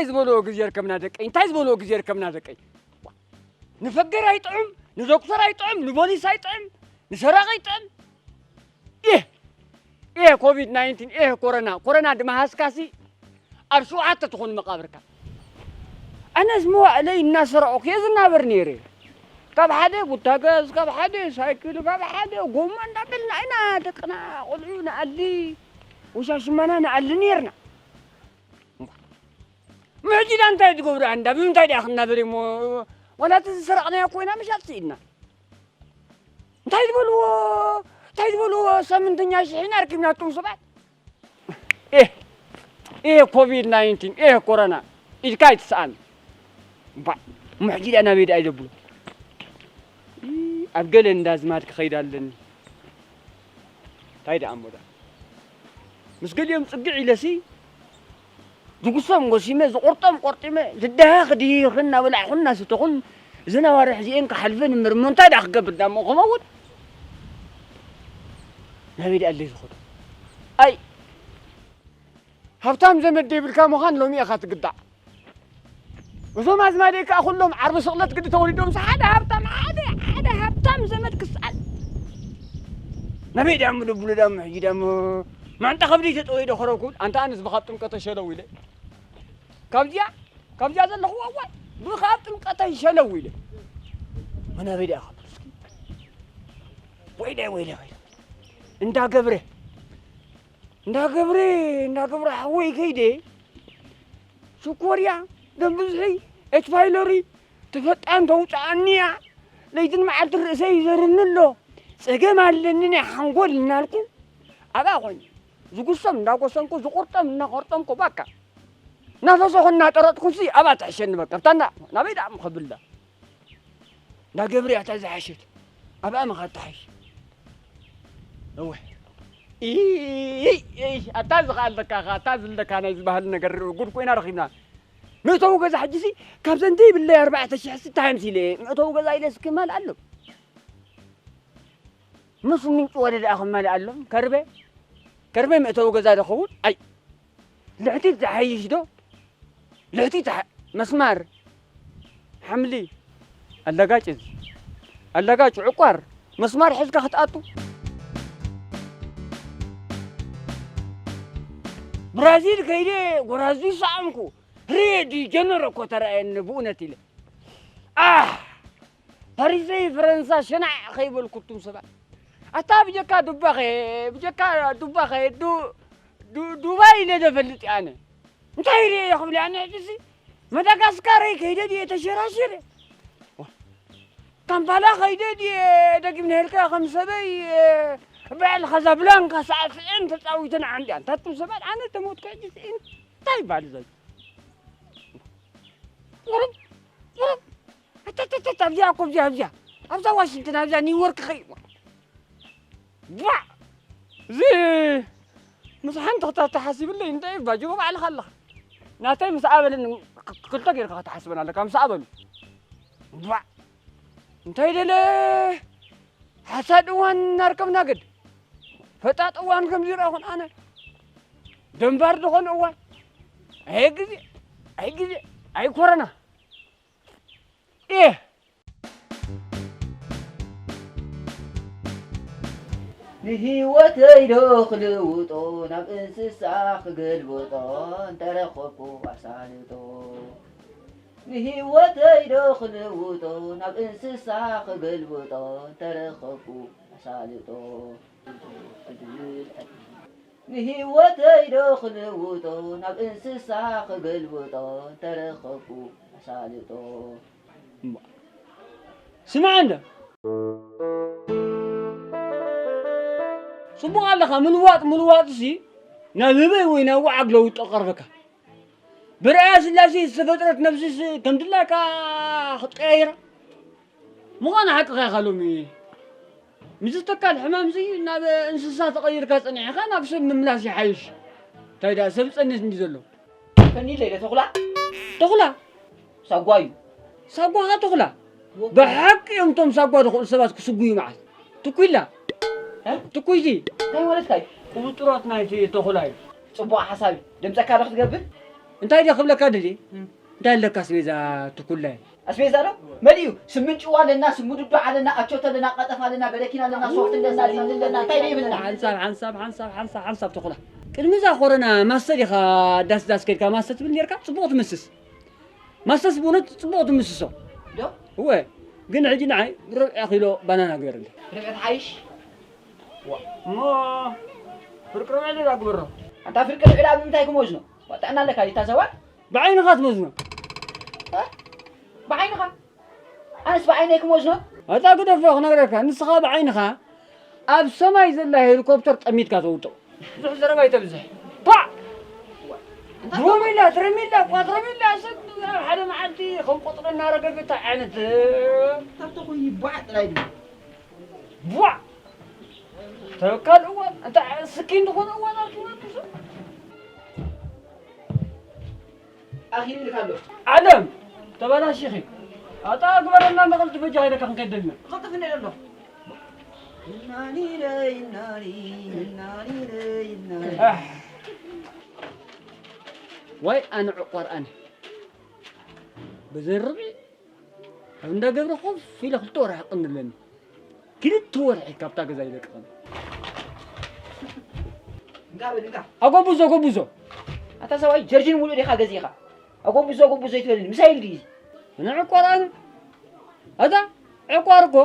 ዝበልዎ ግዜ ርከብና ደቀይ፣ እንታይ ዝበልዎ ግዜ ርከብና ደቀይ። ንፈገር ኣይጥዕም፣ ንዶክተር ኣይጥዕም፣ ንቦሊስ ኣይጥዕም፣ ንሰራቂ ኣይጥዕም። ኤህ ኤህ ኮቪድ ናይንቲን፣ ኤህ ኮረና፣ ኮረና ድማ ሃስካሲ ኣብ ሸውዓተ ትኹን መቃብርካ። ኣነስ መዋእለይ እናሰረቑ እየ ዝናበር ነይረ። ካብ ሓደ ቡታገዝ፣ ካብ ሓደ ሳይክል፣ ካብ ሓደ ጎማ እንዳበልና ኢና ደቅና ቆልዑ ንኣሊ፣ ውሻሽማና ንኣሊ ነይርና። ምሕጂ ዳ እንታይ ትገብሩ? ኣንዳ ብምንታይ ዲኣ ክናበር እሞ? ዋላ እቲ ዝሰረቕናዮ ኮይና ምሻጥ ስኢድና። እንታይ ዝበልዎ? እንታይ ዝበልዎ? ሰምንተኛ ሽሕና ኣርኪብናቶም ሰባት። ኤህ፣ ኤህ፣ ኮቪድ ናይንቲን፣ ኤህ፣ ኮረና፣ ኢድካ ኣይትስኣን። እምባ፣ እሞ ሕጂ ደኣ ናበይ ደኣ ይደብሉ? ኢ፣ ኣብ ገለ እንዳ ኣዝማድ ክኸይድ ኣለኒ። እንታይ ደኣ እሞ ደኣ? ምስ ገሊኦም ጽግዕ ኢለሲ፣ ዝጉሶም ጎሲመ፣ ዝቑርጦም ቆርጢመ፣ ዝደሃኽ ድሂኽን እናበላዕኹን እናሰተኹን፣ እዘን ኣዋርሕ እዚኤን ክሓልፈን እምበር እሞ እንታይ ደኣ ክገብር ደኣ እሞ ክኸውን? ናበይ ደኣ ኣለይ ዝኸዶ? ኣይ፣ ሃብታም ዘመድ ዘይብልካ ምዃን ሎሚ ኢኻ ትግዳዕ። እዞም ኣዝማደይ ከኣ ኩሎም ዓርቢ ስቕለት ግዲ ተወሊዶምስ ሓደ ሃብታም፣ ሓደ፣ ሓደ ሃብታም ዘመድ ክስኣል። ናበይ ደኣ እሞ ደብሉ ደኣ እሞ ሕጂ ደኣ እሞ ማንጣ ከብደይ ተጠወየ ዶ ከረብኩ? ኣንታ ኣነስ ብኻብ ጥምቀተ ሸለው ኢለ። ካብዚኣ፣ ካብዚኣ ዘለኹዋ እዋን ብኻብ ጥምቀተ ሸለው ኢለ። መናበይ ደኣ ከብሉ እስኪ። ወይለይ፣ ወይለይ፣ ወይለይ። እንዳ ገብረ፣ እንዳ ገብረ፣ እንዳ ገብረ ሓወይ ከይደ ሽኮርያ፣ ደም ብዝሒ፣ ኤች ፓይሎሪ፣ ተፈጣን ተውፅኣኒ እያ። ለይትን መዓልትን ርእሰይ ይዘርኒ ኣሎ። ጸገም ኣለኒ ናይ ሓንጎል እናልኩ ኣብኣ ኾይነ ዝጉሶም እንዳጎሰምኩ ዝቑርጦም እናቖርጠምኩ ባካ እናፈሰኹ እናጠረጥኩሲ ኣብኣ ትሕሸኒ በቃ። ብታና ናበይ ደኣ ምኸብላ? እንዳ ገብርያ እታ ዝሓሸት ኣብኣ ምኻ ትሓሽ። እወ። ኢይ፣ ኢይ፣ ኣታ ዝኸኣለካ ኸ፣ ኣታ ዝለካ ናይ ዝበሃል ነገር ጉድ ኮይና ረኺብና። መእተዊ ገዛ ሕጂሲ ካብዘን ዘይብለይ ኣርባዕተ ሽሕ ሲ እንታይ ኣምሲለ መእተዊ ገዛ ኢለ እስኪ ማልእ ኣሎ። ምስ ምንጭ ወደ ደኣ ክማልእ ኣሎ። ከርቤ፣ ከርቤ መእተዊ ገዛ ዶ ኸውን? ኣይ፣ ልሕቲት ዝሓይሽ ዶ? ልሕቲት ሕ-፣ መስማር፣ ሓምሊ፣ ኣለጋጭ እዚ፣ ኣለጋጭ ዕቋር፣ መስማር ሒዝካ ክትኣቱ። ብራዚል ከይደ ጎራዙ ይሰኣንኩ። ሪዮ ዲ ጀነሮ እኮ ተራእየኒ ብእውነት ኢለ። ኣህ! ፈሪሰይ ፈረንሳ ሸናዕ ከይበልኩ እቱም ሰባት። ኣታ ብጀካ ዱባኸ፣ ብጀካ ዱባኸ፣ ዱ-፣ ዱ-፣ ዱባይ ኢለ ዘፈልጥ እየ ኣነ። እንታይ ሪኤ እየ ክብል እየ ኣነ ሕጂሲ? መዳጋስካረይ ከይደ ድየ ተሸራሺረ? ዋ፣ ካምፓላ ከይደ ድየ ደጊም ንሄልካ ከም ሰበይ፣ በዓል ካዛብላንካ ሳዕስዕን ተጻዊተን ዓንዲ። ኣንታ እቱም ሰባት ኣነ ተሞትኩ ሕጂሲ እንታይ ይበሃል ዘሎ? ቁሩብ፣ ቁሩብ። ኣተተተተ፣ ኣብዚኣ እኮ፣ ኣብዚኣ፣ ኣብዚኣ። ኣብዛ ዋሽንግተን፣ ኣብዛ ኒውዮርክ ኸይ-፣ ቧዕ! እዚ ምስ ሓንቲ ክተተሓሲብለይ እንታይ እዩ? ባጅቦ ባዕልኻ ኣለኻ። ናተይ ምስ ኣበልን ክ-፣ ክልተ ጌርካ ከተሓስበን ኣለካ፣ ምስ ኣበሉ። ቧዕ! እንታይ ደለ? ሓሳድ እዋን እናርከብና ግድ። ፈጣጥ እዋን ከም ዝረኹን ኣነ። ደንባር ዝኾነ እዋን። ኣይ ግዜ፣ ኣይ ግዜ፣ ኣይ ኮረና። ኤህ! ንህይወተይ ዶ ክልውጦ፣ ናብ እንስሳ ክገልብጦ፣ እንተረኸብኩ ኣሳልጦ። ንህይወተይ ዶ ክልውጦ፣ ናብ እንስሳ ክገልብጦ፣ እንተረኸብኩ ኣሳልጦ። ንህይወተይ ዶ ክልውጦ፣ ናብ እንስሳ ክገልብጦ፣ እንተረኸብኩ ኣሳልጦ። እሞ፣ ስማዕ እንዶ። ጽቡቕ ኣለኻ፣ ምልዋጥ፣ ምልዋጥሲ ናብ ህበይ ወይ ናብ ወዓግ ለውጦ ቀርበካ። ብርኣያ ስላሴ ዝተፈጥረት ነብስስ ከም ድላይካ ክትቀያይራ። ምዃኑ ሓቅኻ ኢኻ ሎሚ። ምስዚ ተካል ሕማምዚ ናብ እንስሳ ተቐይርካ ጸኒሕካ ናብ ሰብ ምምላስ ይሓይሽ። እንታይ ደኣ ሰብ ጸኒት እንዲ ዘሎ። ፈኒለ ኢለ ተኹላ? ተኹላ? ሳጓ እዩ። ሳጓ ኸ ተኹላ? ብሓቂ እዮም እቶም ሳጓ ዝኽእሉ ሰባት ክስጉዩ መዓት። ትኩይላ? እ? ትኩይቲ? እንታይ ማለትካ እዩ? ቁብጥሮት ናይቲ ተኹላ እዩ። ጽቡቕ ሓሳብ እዩ። ድምጸካ ዶ ክትገብር? እንታይ ድየ ክብለካ ደልየ? እንታይ ኣለካ ኣስቤዛ ትኩላይ? ኣስቤዛ ዶ? መሊኡ። ስምንጭዋ ኣለና፣ ስምድዶ ኣለና፣ ኣቾተ ኣለና፣ ቀጠፍ ኣለና፣ በለኪና ኣለና፣ ሶፍት ኣለና፣ ሊን ኣለና፣ እንታይ ደይብልና? ሓንሳብ፣ ሓንሳብ፣ ሓንሳብ፣ ሓንሳብ፣ ሓንሳብ ተኹላ። ቅድሚ እዛ ኮሮና ማስተር ኢኻ ዳስ ዳስ ከድካ ማስተር ትብል ኔርካ? ጽቡቕ ትምስስ። ማስተርስ ብእውነት ጽቡቕ ትምስሶ። ዶ? እወ። ግን ሕጂ ንዓይ ርብዒ ኪሎ ባናና ግበርልኝ። ርብዒ ትሓይሽ? ዋ። እሞ ፍርቂ ርብዒ ዶ ግበሮ? ኣንታ ፍርቂ ርብዒ ኣብ ምንታይ ክመዝኖ? ዋ፣ ጥዕና ኣለካ ዲታ ሰብኣይ? ብዓይንኻ ትመዝኖ። እ? ብዓይንኻ? ኣነስ ብዓይነይ ክመዝኖ? ኣታ ግደፎ ክነግረካ፣ ንስኻ ብዓይንኻ ኣብ ሰማይ ዘላ ሄሊኮፕተር ጠሚትካ ተውጥኦ። ብዙሕ ዘረባ ኣይተብዝሕ። ፓዕ! ድሮሚላ፣ ትረሚላ፣ ኳትረሚላ ሰብ ኣብ ሓደ መዓልቲ ከም ቆጽሊ እናረገፈ እንታይ ዓይነት ታብቶ ኮይኑ ይቧዕ ጥራይ ድዩ? ቧዕ! ተካል እዋን፣ እንታይ ስኪን ዝኾነ እዋን ኣርኪቡ ኣርኪሱ። ኣኺሉ ኢልካ ኣሎ። ዓለም፣ ተበላሺኺ። ኣታ ግበረና፣ ንቕልጥፍ በጃ ኢለካ ክንከይድ ደሊና። ክቕልጥፍ እንደ ዘሎ። ኣሕ። ዋይ ኣነ ዕቋር ኣነ። በዘን ርብዒ ኣብ እንዳ ገብረ ኮፍ ኢለ ክልተ ወርሒ ክቕኒ ኣለኒ። ክልተ ወርሒ ካብታ ገዛ ይለቅቐኒ። እንካ በል፣ እንካ። ኣጎብዞ፣ ኣጎብዞ። ኣታ ሰብኣይ ጀርጂን ሙሉእ ዲኻ ገዚእኻ? ኣጎብዞ፣ ኣጎብዞ ይትበልኒ። ምሳይ ኢሉ ድዩ? ኣነ ዕቋር ኣነ። ኣታ ዕቋር እኮ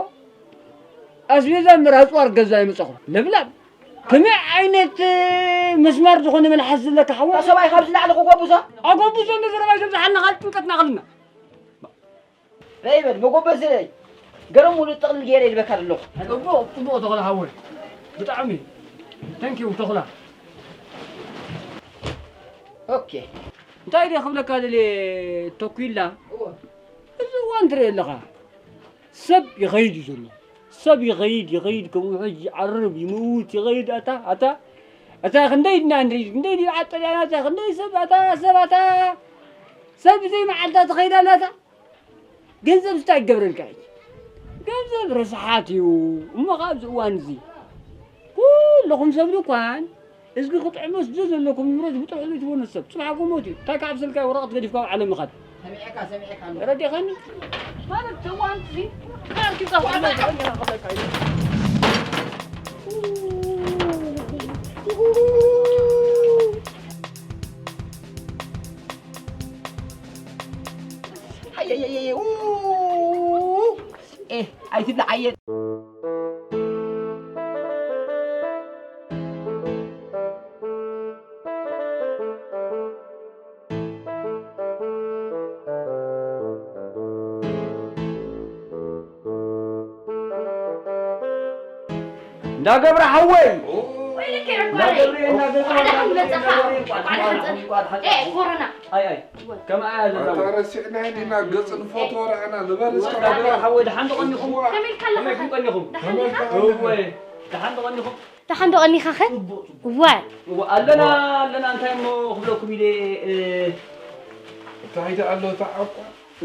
ኣስቤዛ እምበር ኣጽዋር ገዛ ኣይመጻኹ። ለብላብ። ከመይ ዓይነት መስማር ዝኾነ መልሓስ ዘለካ ሓዋ? ኣታ ሰብኣይ ካብዚ ላዕሊ ክጎብዞ? ኣጎብዞ እንደ ዘረባ ይዘብዝሓልና፣ ካልእ ጭንቀትና ኣቕልልና። በይ በል፣ መጎበዝ በይ። ገረም ሙሉ ጥቕልል ገይረ ይልበካ ኣለኹ። ጽቡቕ፣ ጽቡቕ ተኽለ ሓወይ። ብጣዕሚ። Thank you ተኽላ። ኦኬ። እንታይ ድየ ክብለካ ደልየ ተኲላ? እወ። እዚ እዋን ትርኢ ኣለኻ። ሰብ ይኸይድ እዩ ዘሎ። ሰብ ይኸይድ፣ ይኸይድ፣ ከምኡ ሕጂ ይዓርብ፣ ይምውት፣ ይኸይድ፣ ኣታ፣ ኣታ፣ ኣታ፣ ክንደይ ድና ንርኢ፣ ክንደይ ድዩ ዓጠልያና፣ ኣታ፣ ክንደይ ሰብ፣ ኣታ፣ ሰብ፣ ኣታ፣ ሰብ ብዘይ መዓልታ ትኸይድ ኣላ፣ ኣታ። ገንዘብ እንታይ ይገብረልካ እዩ? ገንዘብ ርስሓት እዩ። እሞ ኻብ ኣብዚ እዋን እዚ ኩልኹም ሰብ ድኳን እዝጊ ክጥዕሞ ስለ ዘለኩም ንብረት ብጥዑም ዘይትበሉ ሰብ ጽባሕ ክሞት እዩ። እንታይ ካብ ስልካ ወረቐት ገዲፍካ ኣብ ዓለም ምኻድ? ሰሚዐካ፣ ሰሚዐካ ኣለኹ። ተረዲእኻኒ? ማለት እዋን እዚ ኣርኪብካ ክዕሞ ዝኽእል ገና ክብለካ እዩ። ሃየየየየ፣ ኡ፣ ኤ፣ ኣይትብላዓየ። እንዳ ገብረ ሓወይ! ወይ ልክዕ እኮ እንዳ ገብረ፣ እንዳ ገብረ፣ እንዳ ገብረ፣ እንቋዕ ደሓን መጻኻ። እንቋዕ ደሓን፣ እንቋዕ ደሓን። እንቋዕ ደሓን። ኤ፣ ኮሮና። ኣይ፣ ኣይ። እወ። ከምኣ እያ ዘላ ኣታ እወ። ረሲዕና ኢና ገጽ ንፎቶ እወ። ረኣና። ንበል እስከ እወ፣ እንዳ ገብረ ሓወይ፣ ደሓን ዶ ቀኒኹም? እወ። ከመይ ኢልካ ኣለኻ? ከመይ ኢልኩም ቀኒኹም? ደሓን ዲኻ? እወ። ደሓን ዶ ቀኒኹም? ደሓን ዶ ቀኒኻኸ? ጽቡቕ፣ ጽቡቕ። እወ። እወ፣ ኣለና፣ ኣለና፣ እንታይ እሞ ክብለኩም ኢለ፣ እ፣ እንታይ ደኣ ኣሎ እታ ዓቋ?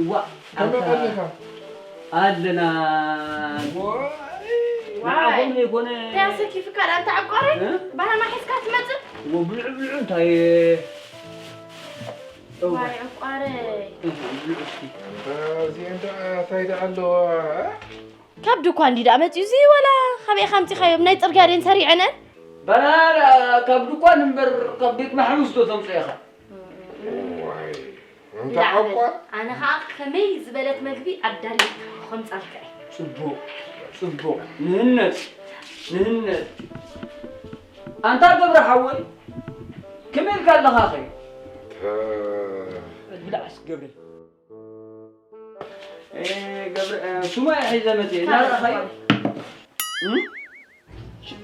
እዋ፣ ከመይ ኣታ ቀኒኻ? ኣለና። ዋይ። ንዓኹም ዘይኮነ እንታይ ኣሰኪፍካ ደኣ ኣንታ ዕቋረይ? እ? ባህና ሒዝካ ትመጽእ? እዎ፣ ብልዑ፣ ብልዑ እንታይ? እዋ። ዋይ፣ ዕቋረይ። እህ፣ ብልዑ እስኪ። ኣንታ እዚአን ደኣ እንታይ ደኣ ኣለዋ? ካብ ድኳን ድዩ ደኣ መጺኡ እዚ ዋላ ካበይ ኢኻ ኣምጺኻዮም? ናይ ጽርግያ ድየን ሰሪዐነን? ባና ካብ ድኳን እምበር ካብ ቤት ማሕቡስ ዶ ተምጽኦ ኢኻ? እዋይ፣ እንተ ብላዕ በል። ዓቋር። ኣነ ኸኣ ከመይ ዝበለት መግቢ ኣዳሊልካ ከምጻልካ እየ። ጽቡቕ፣ ጽቡቕ። ንህነጽ፣ ንህነጽ። ኣንታ ገብረ ሓወይ፣ ከመይ ኢልካ ኣለኻኸ? ተ- ብላዕ እስኪ ገብረ። ኤ፣ ገብረ፣ እ፣ ሱማ እየ ሒዘ መጽየ። እናረኣኻዮ? እም? ሽ-፣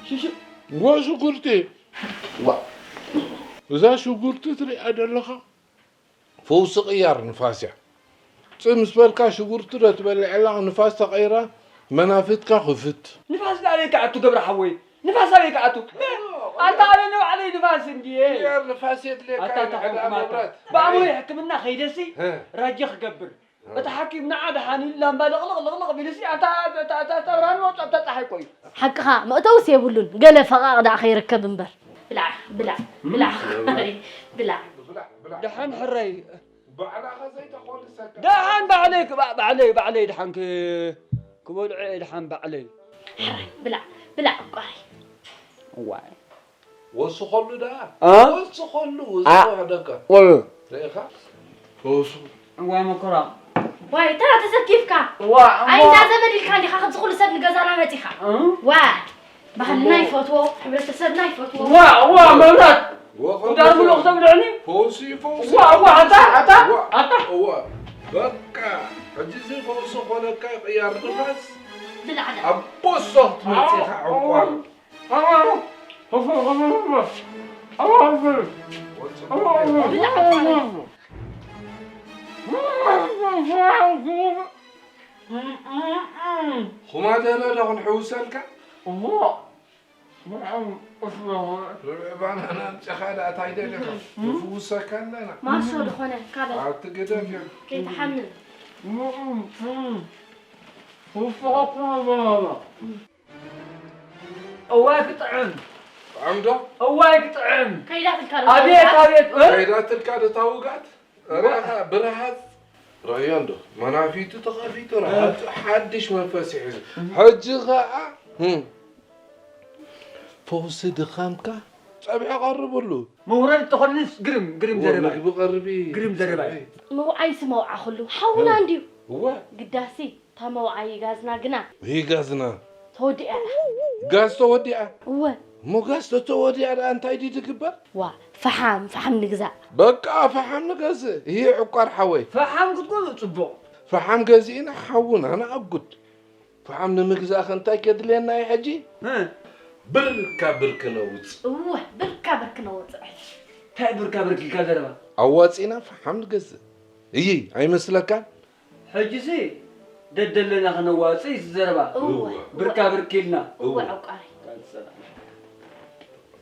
ሽሽ-፣ ዋ ሽጉርቲ። ዋ። እዛ ሽጉርቲ ትሪኣ ዘለኻ ፈውሲ ቅያር ንፋስ እያ። ጽም ምስ በልካ ሽጉርቲ ዶ ትበልዕ ኣለኻ? ንፋስ ተቐይራ መናፍትካ ክፍት። ንፋስ ኣበይ ክኣቱ ገብረ ሓወይ? ንፋስ ኣበይ ክኣቱ? ኣታ ኣነ ንባዕለይ ንፋስ እንድየ። ቅያር ንፋስ የድልየካ ኣታ እዩ፣ ንዕዳ ተኾንኩ ማታ። መብራት። ብኣምሆይ ሕክምና ከይደሲ እ። ራጂ ክገብር። እቲ ሓኪም ንዓ ደሓን ኢሉ ላምባ ልቕልቕ ልቕልቕ ቢሉሲ ኣታ፣ ኣታ፣ ኣታ፣ ኣታ ብርሃን መውጽኦ ኣታ ጸሓይ እኮ እዩ። ሓቅኻ፣ መእተውስ የብሉን። ገለ ፈቓቕ ደኣ ከይርከብ እምበር። ብላዕ፣ ብላዕ፣ ብላዕ፣ ብላዕ። ደሓን ሕራይ። ደሓን ባዕለይ ክባእ ባዕለይ ባዕለይ ደሓን ክበልዑ እየ ደሓን ባዕለይ። ሕራይ ብላዕ ብላዕ ዕቋረይ። እዋይ ወስኸሉ ደኣ እ? ወስኸሉ እ። ወስኸ ደካ እ። ርኢኻ? ወሱ እዋይ መከራ ዋይ ተራ ተሰኪፍካ እዋ እዋ ኣይ እንዳ ዘመድ ኢልካ እንዲኻ ከምዚ ኩሉ ሰብ ንገዛና መፂኻ እ? ዋይ ባህልና ይፈትዎ ሕብረተሰብና ይፈትዎ ዋ ዋ መብራት ወኸሉ ቁዳር ምሎ ክተብልዕኒ ፈውሲ ፈውሲ ዋ ዋ ኣታ ኣታ ኣታ እዋ በቃ ሕጂ እዚ ፈውሲ ኮነካ ቅያር ንፋስ ብላዕዳ ኣብ ቦሶ ክትመፅእ ኢኻ ዕቋር ኹማደረ ዶ ክንሕውሰልካ? ርብዒ ባናና ኣምፂኻ ደኣ ታይ ደሊኻ? ንፍውሰካ ኣለና። ማሶ ዝኾነ ካበል ኣቲ ግደፍ እዮም። ከይትሓምም። እዋይ ክጥዕም ጥዑም ዶ? እዋይ ክጥዕም ከይዳትልካ ዶ ኣቤት ታውጋት? ኣቤት እ? ከይዳትልካ ዶ ታውጋት? ርኣኻ ብርሃት ርኣዮ እንዶ መናፊቱ ተኸፊቱ ርኣቱ ሓድሽ መንፈስ ይሕዙ። ሕጂ ኸዓ ህም፣ ፈውሲ ድኻምካ ጸብሒ ቀርብሉ። መውረድ ተኾንንስ ግርም ግርም ዘረባ እዩ። ምግቢ ቀርቢ። ግርም ዘረባ እዩ። ጸብሒ። መውዓይሲ መውዓ ኩሉ ሓውና እንድዩ። እወ። ግዳሲ እታ መውዓ ይጋዝና ግና። ይጋዝና። ተወዲኣ እያ። ጋዝ ተወዲኣ። እወ። እሞ ጋዝ ተተወዲኣ ደኣ እንታይ ድዩ ዝግበር? ዋ፣ ፈሓም፣ ፈሓም ንግዛእ። በቃ ፈሓም ንገዝእ። ይሄ ዕቋር ሓወይ። ፈሓም ክትገዝእ ጽቡቕ። ፈሓም ገዚእና ሓውና ንኣጉድ። ፈሓም ንምግዛእኸ እንታይ ከድልየና እዩ ሕጂ? እ። ብርካ ብርኪ ነውጽእ። እወ፣ ብርካ ብርኪ ነውጽእ። እንታይ ብርካ ብርኪ ኢልካ ዘረባ? ኣዋጺእና ፈሓም ንገዝእ። እይይ፣ ኣይመስለካን? ሕጂሲ ደደለና ክነዋጽእ እዩ እቲ ዘረባ። እወ። ብርካ ብርኪ ኢልና። እወ፣ ዕቋሪ።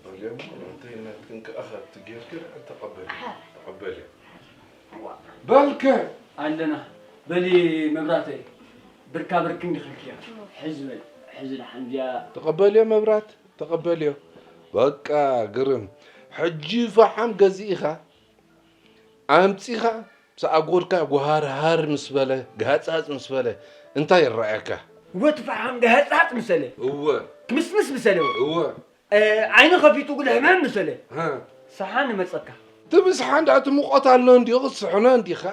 በልዮም፣ እንተይ ናትክን ከኣ ከብቲ ጌርክን ተቐበልዮ። ተቐበልዮ። በልከ ኣለና በሊ መብራተይ ብርካ ብርክ እንዲኽልክያ ሕዚ በል ሕዚ ደሓን እዚኣ ተቐበልዮ መብራት ተቐበልዮ በቃ ግርም ሕጂ ፈሓም ገዚእኻ ኣምጺኻ ምስ ኣጎድካ ጓሃርሃር ምስ በለ ጋህጻጽ ምስ በለ እንታይ ይረኣየካ ወቲ ፈሓም ጋህጻጽ ምስ በለ እወ ክምስምስ ምስ በለ እወ ዓይኑ ከፊቱ ግን ሕምሕም ምሰለ ሰሓን ይመፀካ። እቲ ምስሓን ደኣ እቲ ሙቐት ኣሎ እንድዩ ክትስሕኖ እንዲኻ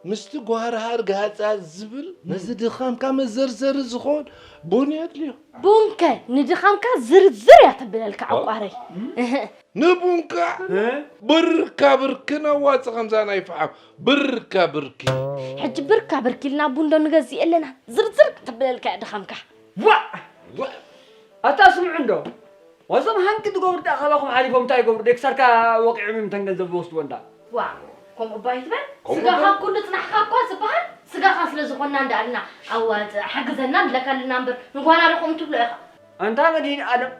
ምስቲ ጓህርሃር ጋህፃ ዝብል ነዚ ድኻምካ መዘርዘሪ ዝኾን ቡን የድልዮ። ቡንከ ንድኻምካ ዝርዝር እያ ተብለልካ ዕቋረይ። እህ። ንቡንካ ብርካ ብርኪ ነዋፂ ከምዛ ናይ ፈሓም ብርካ ብርኪ። ሕጂ ብርካ ብርኪ ኢልና ቡን ዶ ንገዝእ ኣለና ዝርዝር ተብለልካ እያ ድኻምካ። ዋእ! ዋእ! ኣታ ስምዑ እንዶ ዋዞም ሃንቂ ትገብሩ ደኣ ካባኹም ሓሊፎም እንታይ ይገብሩ ደይ ክሳድካ ወቂዖም እዮም እተን ገንዘብ ዝወስድወን ደኣ። ዋእ! ከምኡ እባ ኣይትበል ስጋኻ ኩሉ ጽናሕካ እኳ ዝበሃል ስጋኻ ስለ ዝኾንና እንዳ ኣልና ኣዋጽእ ሓግዘና ንብለካ ኣለና እምበር ንጓና ዶ ከምኡ ትብሎ ኢኻ። ኣንታ መድሂን ኣለም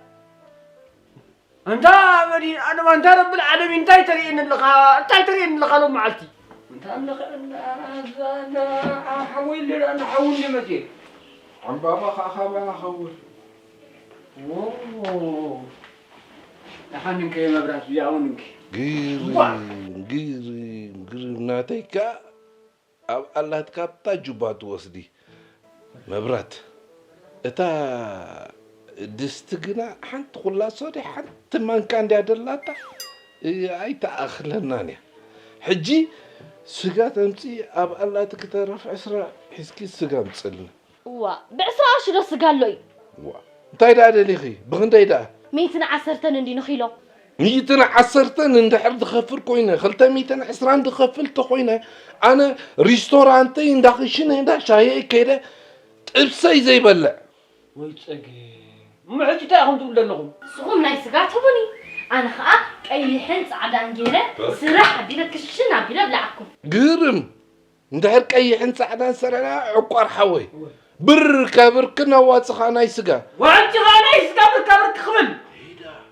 ኣንታ መድሂን ኣለም ኣንታ ረብል ዓለሚን እንታይ ተርእየኒ ኣለኻ እንታይ ተርእየኒ ኣለኻ ሎም መዓልቲ ኣንታ ኣለኻ ሓወይ ኣለና ሓዊ እንዲ መፅየ ዕምባባ ከዓ ካባና ኸውን ደሓን እንከ መብራት ብዚኣ እውን እንከ ግርም ግርም ግርም ናተይ ከዓ ኣብ ኣላትካ ኣብታ ጁባ ትወስዲ መብራት እታ ድስቲ ግና ሓንቲ ኩላሶ ድያ ሓንቲ ማንካ እንድያ ደላታ ኣይተኣኽለናን እያ ሕጂ ስጋ ተምፂ ኣብ ኣላቲ ክተረፍ ዕስራ ሒዝኪ ስጋ ምፅልና እዋ ብዕስራ ቅርሺ ዶ ስጋ ኣሎ እዩ? እዋ እንታይ ደኣ ደሊኺ? ብኽንደይ ደኣ? ሚእትን ዓሰርተን እንድዩ ንኺሎ። ሚእትን ዓሰርተን እንድሕር ዝኸፍል ኮይነ፣ ክልተ ሚእትን ዕስራን ዝኸፍል ተኾይነ፣ ኣነ ሪስቶራንተይ እንዳ ክሽነይ እንዳ ሻሂየይ ከይደ ጥብሰይ ዘይበልዕ። ወይ ጸገም። እሞ ሕጂ እንታይ ኢኹም ትብሉ ዘለኹም? ንስኹም ናይ ስጋ ትህቡኒ፣ ኣነ ኸኣ ቀይሕን ጻዕዳን ገይረ ስራሕ ኣቢለ ክሽን ኣቢለ ኣብልዓኩም። ግርም! እንድሕር ቀይሕን ጻዕዳን ሰሪሕና ዕቋር ሓወይ ብርካ ብርኪ ነዋጽኻ ናይ ስጋ። ዋንጭኻ ናይ ስጋ ብርካ ብርኪ ክብል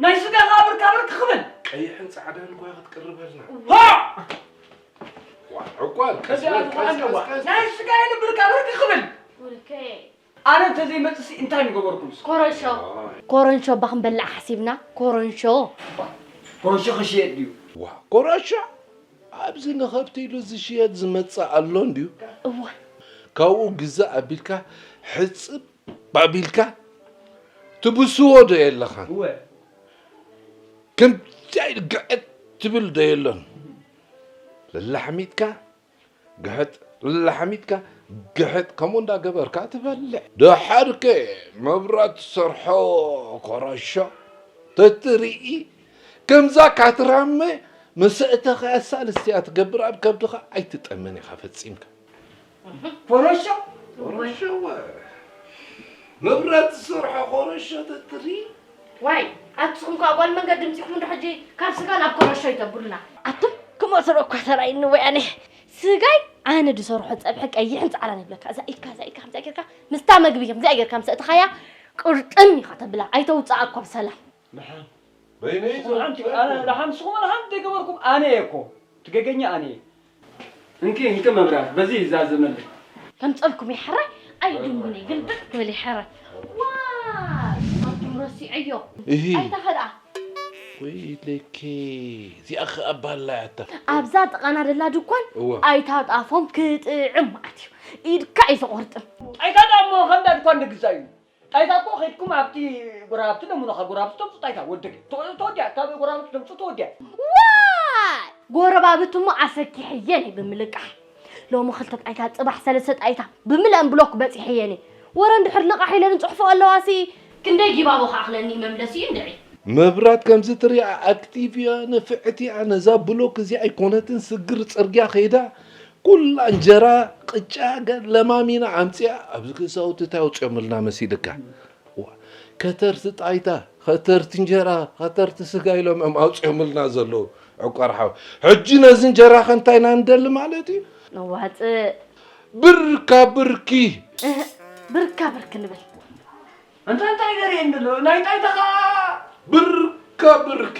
ናይ ስጋ ኸዓ ብርካ ብርኪ ክብል ቀይሕን ጻዕዳን እኳ ክትቅርበልና። ዋዕ! ዕቋር ቀስ በል ቀስ ቀስ ቀስ። ናይ ስጋ ኢሉ ብርካ ብርኪ ክብል። ኣነ እንተዘይመፅሲ እንታይ ምገበርኩምስ? ኮረሾ። ኮረንሾ እባ ክንበልዕ ሓሲብና። ኮረንሾ። ኮረሾ ክሽየጥ ድዩ? ዋ ኮረሾ? ኣብዚ ንኸብቲ ኢሉ ዝሽየጥ ዝመጽእ ኣሎ እንድዩ። እወ። ካብኡ ግዛእ ኣቢልካ ሕጽብ ኣቢልካ ትብስዎ ዶ የለኻን? እወ። ከምዚ ኢሉ ግዕት ትብል ዶ የሎን? ለላሕሚትካ ግሕጥ፣ ለላሕሚትካ ግሕጥ፣ ከምኡ እንዳገበርካ ትበልዕ። ደሓርከ መብራት ትሰርሖ ኮረሾ ተትርኢ፣ ከምዛ ካትራመ ምስ እተኸያሳ ልስትያ ትገብር ኣብ ከብድኻ ኣይትጠምን ኢኻ ፈጺምካ። ኮረሾ? ኮረሾ እወ። መብራት ዝሰርሖ ኮረሾ ተትርኢ። ዋይ፣ ኣትስኹም ከኣ ጓል መንገዲ ምጺኹም እንዶ ሕጂ ካብ ስጋ ናብ ኮረሾ ይተብሉና። ኣቱም ክመ ስረ እኳ ተራይኒ ወያኔ። ስጋይ ኣነ ድሰርሖ ጸብሒ ቀይሕን ጻዕዳን ይብለካ። እዛ ኢድካ፣ እዛ ኢድካ ከምዚኣ ጌርካ ምስታ መግቢ ከምዚኣ ጌርካ ምስ እትኻያ ቅርጥም ኢኻ ተብላ። ኣይተውጽኣ እኳ ብሰላም። ደሓን። በይነይ ንስኹም ሓንቲ፣ ኣነ ደሓን፣ ንስኹም ሓንቲ ዘይገበርኩም ኣነ እየ እኮ። ትገገኛ ኣነ እየ። እንኪ፣ እንኪ መብራት፣ በዚ ይዛዘመልክ። ከምጸልኩም ይሕራይ፣ ኣይድንጉነይ፣ ግልብጥ ክብል ይሕራይ። ዋይ፣ ኣቱም ረሲዐዮ። እሂ። ኣይታ ኸድኣ። ወይለኪ፣ እዚኣ ኸኣ ባላ እያ እታ። ኣብዛ ጥቓና ደላ ድኳን እወ። ኣይታ ጣፎም ክጥዕም መዓት እዩ። ኢድካ እዩ ዘቑርጥም። ጣይታ ደኣ እሞ ከምዳ ድኳን ንግዛእ እዩ። ጣይታ እኮ ኸድኩም ኣብቲ ጎረባብቲ ለምኑኻ፣ ጎረባብቲ ተምጹ ጣይታ ወደገ። ተ-፣ ተወዲያ፣ ካብ ጎረባብቲ ተምጹ ተወዲያ። ዋይ! ጎረባብቲ እሞ ኣሰኪሐየን እየ ብምልቃሕ። ሎሚ ክልተ ጣይታ፣ ጽባሕ ሰለስተ ጣይታ ብምልአን ብሎክ በጺሐየን እየ። ወረ እንድሕር ልቓሕ ኢለን ጽሑፎ ኣለዋሲ። ክንደይ ጊባቦ ክኣኽለኒ መምለሲኡ እንድዒ። መብራት ከምዚ ትሪኣ ኣክቲቭ እያ፣ ንፍዕቲ እያ። ነዛ ብሎክ እዚኣ ኣይኮነትን ስግር ጽርግያ ከይዳ ኩላ እንጀራ ቅጫ ገ-፣ ለማሚና ኣምፅያ ኣብዚ ክሳውቲ እንታይ ኣውፅኦምልና መሲልካ? ዋ፣ ከተርቲ ጣይታ፣ ከተርቲ እንጀራ፣ ከተርቲ ስጋ ኢሎም እዮም ኣውፅኦምልና ዘለዉ። ዕቋር ሓው። ሕጂ ነዚ እንጀራ ከ እንታይ ኢና ንደሊ ማለት እዩ? ነዋፅእ። ብርካ ብርኪ። እህ፣ ብርካ ብርኪ ንብል። ኣንታ እንታይ ገርየኒ ኣሎ? ናይ ጣይታ ኸኣ ብርካ ብርኪ።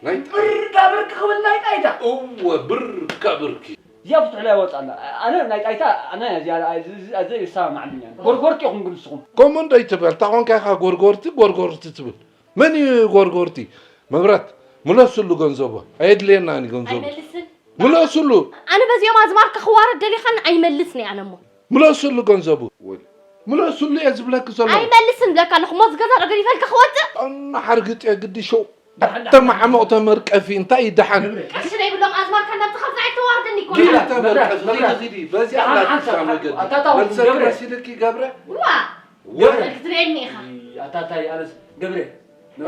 ናይ ጣይታ። ብርካ ብርኪ ክብል ናይ ጣይታ። እወ፣ ብርካ ብርኪ። እዚኣ ፍትሑላ ይወጽእ ኣላ። ኣነ ናይ ጣይታ፣ ኣነ እዚኣ፣ እዚ፣ እዚ፣ እዚ ይሰማማዓኒ እያ። ጎርጎርቲ ኢኹም ግን ንስኹም። ከምኡ እንዶ ኣይትበል። እታ ኾንካ ኢኻ ጎርጎርቲ፣ ጎርጎርቲ ትብል። መን እዩ ጎርጎርቲ? መብራት፣ ምለሱሉ ገንዘቡ። ኣየድልየናን እዩ ገንዘቡ። ኣይመልስን። ምለሱሉ። ኣነ በዚኦም ኣዝማርካ ክዋረድ ደሊኻን ኣይመልስን እየ ኣነ እሞ። ምለሱሉ ገንዘቡ። ወል-፣ ምለሱሉ እየ ዝብለኪ ዘለኹ። ኣይመልስን ብለካ ኣለኹ። እሞ እዚ ገዛ ዶ ገዲፈልካ ክወጽእ? ጥዕና ሓርግጥ እየ ግዲ ሸው። ደሓን፣ ደሓን። ተማዓሞቕ ተመርቀፊ፣ እንታይ እዩ ደሓን? ገብረ። ቅርሺ ዘይብሎም ኣዝማርካ እናምጽኻ ብዛዕባ ተዋርደኒ እኮ። ጊላ መብራት፣ ተመርቀፊ፣ መብራት። ኪዲ፣ ኪዲ፣ በዚኣ ደሓን፣ ሓንሳብ፣ ኣላትካ መገዲ። ኣታ፣ ኣታ፣ መልሰ ገብረ። መሲልኪ ገብረ? ዋ! ወ-፣ ገብረ። ክትርእየኒ ኢኻ። ኣታ፣ ኣታ፣ ኣነስ ገብረ።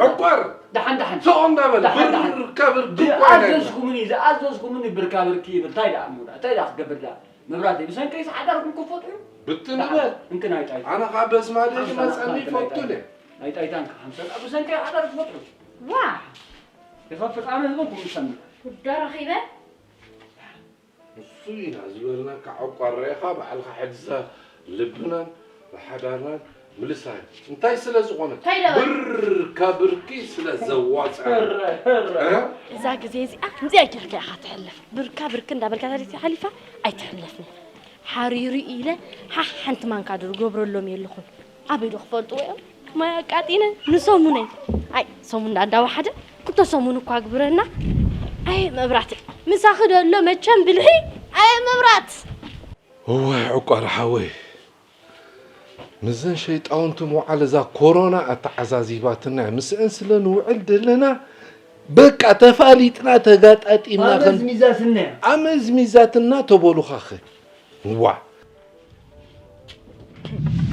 ዕቋር! ደሓን፣ ደሓን። ስቕ እንዳበል፣ ደሓን፣ ደሓን። ብር፣ ከብር፣ ድቋ ናይ ዝኣዘዝኩምኒ፣ ዝኣዘዝኩምኒ ብርካ ብርኪ ይብል። እንታይ ደኣ እሞ ደኣ? እንታይ ደኣ ክትገብር ደኣ? መብራህቲ፣ ብሰንከይስ ሓዳርኩም ክፈትሑ? ብትን ደሓን። በል። እንክን ኣይጣይታ። ኣነ ኸኣ በስማደ ሓምሳ ዝመጸኒ ናቕፋ ይፈቱ ናይ ነ። ናይ ጣይታ እንካ ሓምሳ ናቕፋ ብሰንከይ ሓዳር ክፈትሑ። ዋ! ይኸፍት ኣነ ዝበልኩም ይሰምዕ። ጉዳ ረኺበ? ንሱ ኢና ዝበልናካ ዕቋር ርኢኻ ባዕልኻ ሕድሳ ልብናን ብሓዳርናን ምልሳን እንታይ ስለ ዝኾነ እንታይ ደበል? ብርካ ብርኪ ስለ ዘዋፅኣ ህረ፣ ህረ። እ? እዛ ግዜ እዚኣ ከምዚኣ ጌርካ ኢኻ ትሕለፍ። ብርካ ብርኪ እንዳበልካ ተሪቲ ሓሊፋ ኣይትሕለፍን። ሓሪሩ ኢለ ሓ-፣ ሓንቲ ማንካ ዶ ዝገብረሎም የለኹን። ኣበይ ዶ ክፈልጥዎ እዮም? ማይ ኣቃጢነ ንሰሙነይ። ኣይ፣ ሰሙን ዳ እንዳወሓደ ክልተ ሰሙን እኳ ግብረና። ኣይ፣ መብራት ምሳኺ ዶ ኣሎ መቸም ብልሒ? ኣይ፣ መብራት። እዋይ፣ ዕቋር ሓወይ። ምስዘን ሸይጣውንቲ ምውዓል እዛ ኮሮና ኣተዓዛዚባትና እያ። ምስአን ስለ ንውዕል ዘለና በቃ ተፋሊጥና ተጋጣጢምና ከም ኣመዝሚዛትና ተበሉኻኸ። ዋ።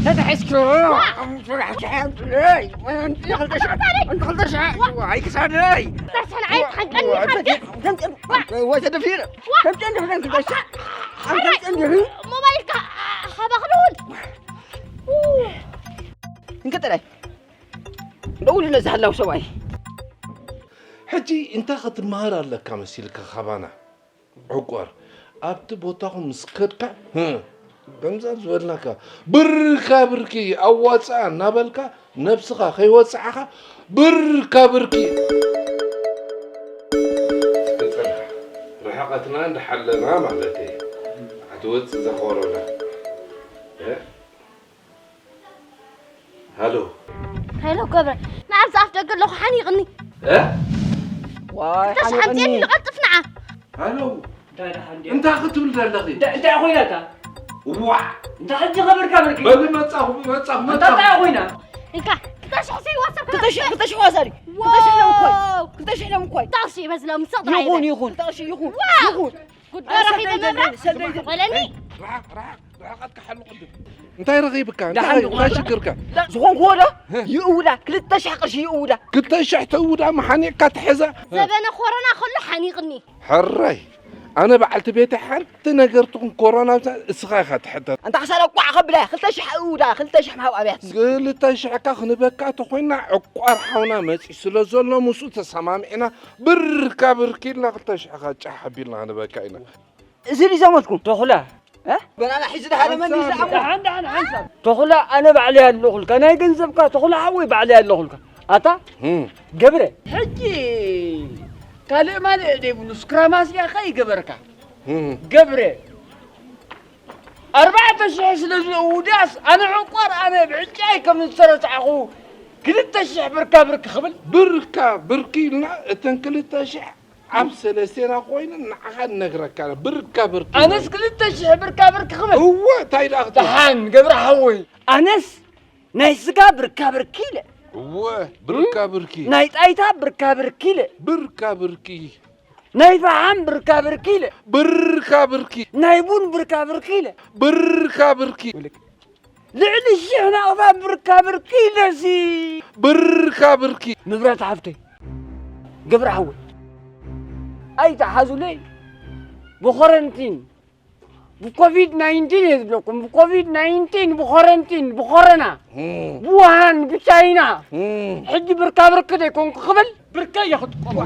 ተታሒዝኩ። ስራሕ ትሓንትለይ። ወንቲ ክልተ ሽሕ፣ ወንቲ ክልተ ሽሕ። ኣይክሳደይ። ሰርሰን ኣይትሓንቀኒ ሓንቲ። ወይ ተደፊረ። ከምጨን ድሕረን ክልተ ሽሕ። ኣይ፣ ከምጨን ድሕሪ። ሞባይልካ፣ ኸባኽልውን። እንክጥራይ። ደውልለ ዝሃላው ሰብኣይ። ሕጂ እንታይ ክትመሃር ኣለካ መሲልካ ካባና? ዕቋር፣ ኣብቲ ቦታኹም ምስ ከድካ፣ ህም፣ ከምዛ ዝበልናካ፣ ብርካ ብርኪ ኣዋፅኣ እናበልካ፣ ነብስኻ ከይወፅዓኻ፣ ብርካ ብርኪ። እስከ ፅንሕ፣ ርሕቐትና እንዳሓለና ማለት እየ። ኣትወፅእ እዛ ኮሮና። እ? ሃሎ። ሃሎ ገብረ፣ ንዓብዚ ኣፍ ደገ ኣለኹ፣ ሓኒቕኒ። እ? ዋይ፣ ክልተ ሽሕ ሓኒቕኒ። ኣምፅእኒ፣ ንቐልጥፍ ንዓ። ሃሎ። እንታይ ክትብል ዘለኺ? እንታይ ኮይና እታ? ዋ! እንታይ ሕጂ ኸበርካ ብርኪ? በሊ መጻኹ፣ መጻኹ፣ መጻኹ። እንታይ ኮይና? እንካ ክልተ ሽሕ ሰይ ዋትሳፕ ክልተ ሽሕ፣ ክልተ ሽሕ ዋዛ ድዩ? ክልተ ሽሕ ሎም እኮይ። ዋው! ክልተ ሽሕ ሎም እኮይ። ታቕሺ ይበዝሎም፣ ስቕ ጥራይ ይኹን፣ ይበል። ይኹን። ታቕሺ ይኹን። ዋው! ይኹን። ጉዳይ ኣረ፣ ረኺቡ ሰደይ፣ መብራት ሰደይ፣ ሰደይ። በለኒ። ርሓቕ፣ ርሓቕ፣ ርሓቕ፣ ኣትካ ሓሉ ቅድም። እንታይ ረኺብካ? እንታይ፣ ደሓን እንታይ ሽግርካ? ዝኾንኩዎ ዶ? ይእውዳ፣ ክልተ ሽሕ ቅርሺ ይእውዳ። ክልተ ሽሕ ተእውዳ፣ መሓኒቕካ ትሕዛ። ዘበነ ኮሮና ከሎ ሓኒቕኒ። ሕራይ፣ ኣነ በዓልቲ ቤተይ ሓንቲ ነገር ትኹን ኮሮና ምሳ እስኻ ኢኻ ትሕተት። ኣንታ ክሳዳ ቋዕ ከብላ፣ ክልተ ሽሕ እውዳ፣ ክልተ ሽሕ ምሃብ ኣብያት። ክልተ ሽሕካ ክንበካ ተኾይና ዕቋር ሓውና መጺ ስለ ዘሎ ምስኡ ተሰማሚዕና ብርካ ብርክ ኢልና ክልተ ሽሕኻ ጫሕ ኣቢልና ክንበካ ኢና። እዚ ድዩ ዘመትኩም? ተኹላ። እ? በናና ሒዚ ደሓነ መን እዩ ዝዓሞ? ደሓን፣ ደሓን፣ ሓንሳብ። ተኹላ ኣነ ባዕለይ ኣለኹልካ። ናይ ገንዘብካ ተኹላ ሓወይ ባዕለይ ኣለኹልካ። ኣታ? ህም። ገብረ። ሕጂ ካልእ ማልእ ደይብሉ ስክራማስያ ከ ይገበርካ። ህም። ገብረ። ኣርባዕተ ሽሕ ስለ ዝእውዳስ ኣነ ዕቋር ኣነ ብዕጫይ ከም ዝተረሳዕኹ ክልተ ሽሕ ብርካ ብርክ ክብል። ብርካ ብርክ ኢልና እተን ክልተ ሽሕ ኣብ ሰለስቴና ኮይነን ንዓኻ ንነግረካ ኢና። ብርካ ብርክ ኣነስ ክልተ ሽሕ ብርካ ብርክ ክብል። እወ፣ እንታይ ደኣ ክትብል? ደሓን ገብረ ሓወይ። ኣነስ ናይ ስጋ ብርካ ብርክ ኢለ። እወ፣ ብርካ ብርኪ። ናይ ጣይታ ብርካ ብርክ ኢለ። ብርካ ብርኪ። ናይ ፈሓም ብርካ ብርክ ኢለ። ብርካ ብርኪ። ናይ ቡን ብርካ ብርክ ኢለ። ብርካ ብርኪ። ልዕሊ ሽሕ ናቕፋ ብርካ ብርክ ኢለሲ። ብርካ ብርኪ። ምብራት ሓፍተይ፣ ገብረ ሓወይ፣ ኣይትሓዙለይ። ብኮረንቲን፣ ብኮቪድ ናይንቲን እየ ዝብለኩም። ብኮቪድ ናይንቲን፣ ብኮረንቲን፣ ብኮረና፣ እም። ብውሃን፣ ብቻይና። እም። ሕጂ ብርካ ብርክ ዘይኮንኩ ክብል ብርከ እየ ክጥቀሞ።